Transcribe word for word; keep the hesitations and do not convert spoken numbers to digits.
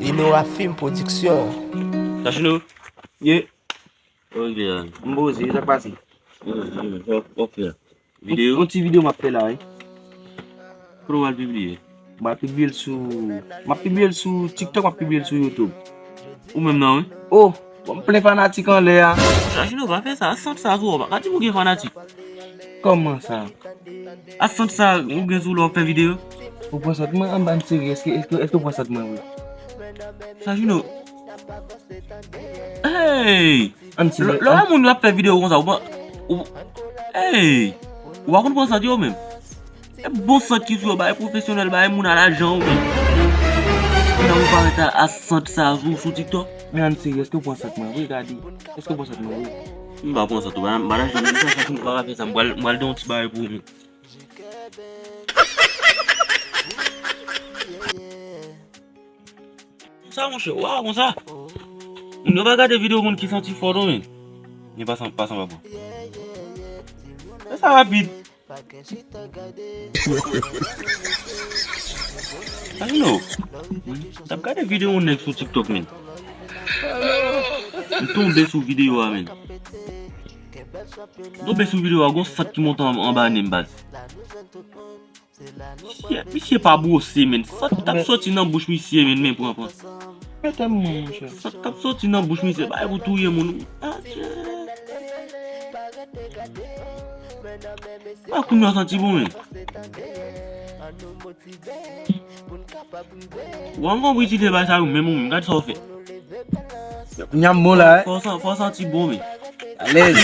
Inora Film Production. Tachino. Ye. Ok, a. M poze, sa k pase? Yo, yo, yo, ok, a. Videyo? Yon ti videyo m ap fè la, wi. Kote w al pibliye? M ap pibliye l sou, m ap pibliye l sou TikTok, m ap pibliye l sou YouTube. Ou menm nan, wi. Oh, bon, m plen fanatik anlè a. Tachino, pa fè sa, a sant sa sou ou, pa ka di m ou gen fanatik. Kòman sa? A sant sa ou gen sou lè w ap fè videyo? Ou pran sant mwen? Ann ba m serye, èske, èske, èske ou pran sant mwen vre? Tachino. Hey! Ann serye, lè, lè ann moun yo ap fè videyo konsa, ou pa, ou, hey! Ou pa konn pran sant yo menm? E bon sant ki sou yo, bagay pwofesyonèl, bagay moun a lajan ou menm. Kounya ou parèt a, a sant sa sou, sou TikTok. Men ann serye, èske ou pran sant mwen vre, gade? Èske ou pran sant mwen vre? M pa pran sant ou, m pa nan janm di sa, sa ki m pa ka fè sa, m pral, m pral de yon ti bagay pou ou menm. Konsa, monchè, waw, konsa. Moun yo pa gade videyo moun ki santi fò non, men. Men pa santi, pa santi, papa. Fè sa rapid. Tachino. M t ap gade videyo yon nèg sou TikTok, men. M tonbe sou videyo a, men. M tonbe sou videyo a, gon sant ki monte an, anba nen m, baz. Misye, misye pa bwose, men. Sant t ap soti nan bouch misye, men, men pran, pran. Mete m mwen, monchè. Sant t ap soti nan bouch misye, bay pou touye moun. Adye. A, kounye a santi bon, men. Ou an konpritide bay sa yo, menm ou menm, gad sa w fè. Kounye a m bon la, eh. Fò san-, fò santi bon, men. Alèz.